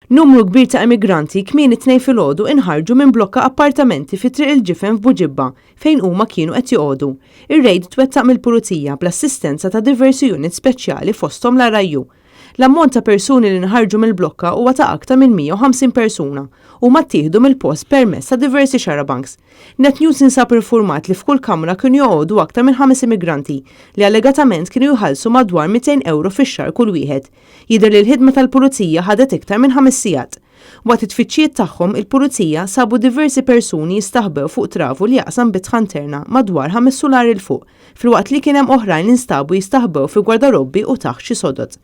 Numru kbir ta' immigranti kmieni t-Tnejn filgħodu inħarġu minn blokka appartamenti fi Triq il-Ġifen f'Buġibba fejn huma kienu qed joqogħdu. Ir-rejd twettaq mill-Pulizija bl-assistenza ta' diversi units speċjali fosthom l-RIU. L-ammont ta' persuni li nħarġu mill-blokka huwa ta' aktar minn 150 persuna. Huma ttieħdu mill-post permezz ta' diversi xarabanks. Net News jinsab infurmat li f'kull kamra kienu joqogħdu aktar minn ħames immigranti li allegatament kienu jħallsu madwar 200 ewro fix-xahar kull wieħed. Jidher li l-ħidma tal-Pulizija ħadet iktar minn ħames sigħat. Waqt it-tfittxijiet tagħhom, il-Pulizija sabu diversi persuni jistaħbew fuq travu li jaqsam bitħa interna madwar ħames sulari 'l fuq, filwaqt li kien hemm oħrajn li nstabu jistaħbew fi gwardarobbi u taħt xi sodod.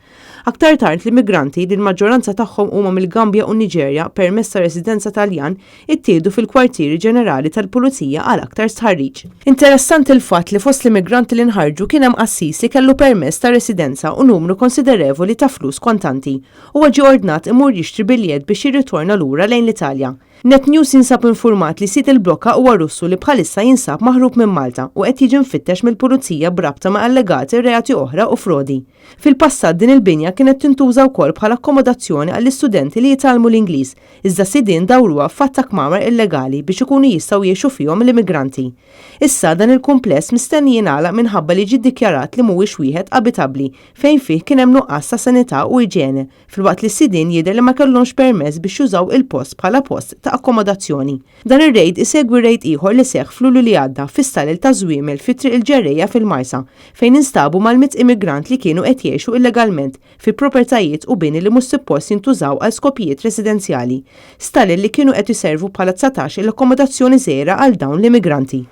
Aktar tard, l-immigranti, li l-maġġoranza tagħhom huma mill-Gambja u n-Niġerja permezz ta' residenza Taljan, ittieħdu fil-kwartieri ġenerali tal-Pulizija għal aktar stħarriġ. Interessanti l-fatt li fost l-immigranti li nħarġu kien hemm qassis li kellu permess ta' residenza u numru konsiderevoli ta' flus kontanti. Huwa ġie ordnat imur jixtri biljett biex jirritorna lura lejn l-Italja. Net News jinsab infurmat li sid il-blokka huwa Russu li bħalissa jinsab maħrub minn Malta u qed jiġi mfittex mill-Pulizija b'rabta ma' allegati reati oħra u frodi. Fil-passat din il-binja kienet tintuża wkoll bħala akkomodazzjoni għall-istudenti li jitgħallmu l-Ingliż, iżda sidien dawruha f'għadd ta' kmamar illegali biex ikunu jistgħu jgħixu fihom l-immigranti. Issa, dan il-kumpless mistenni jingħalaq minħabba li ġie ddikjarat li mhuwiex wieħed abitabbli fejn fih kien hemm nuqqas ta' sanità u iġene, filwaqt li s-sidien jidher li ma kellhomx permess biex jużaw il-post bħala post ta' akkomodazzjoni. Dan ir-rejd isegwi rejd ieħor li seħħ f'Lulju li għadda fi stalel taż-żwiemel fi Triq il-Ġerrejja fil-Marsa, fejn instabu mal-100 immigrant li kienu qed jgħixu illegalment fi proprjetajiet u bini li mhux suppost jintużaw għal skopijiet residenzjali. Stalel li kienu qed iservu bħala 19 il akkomodazzjoni żgħira għal dawn l-immigranti.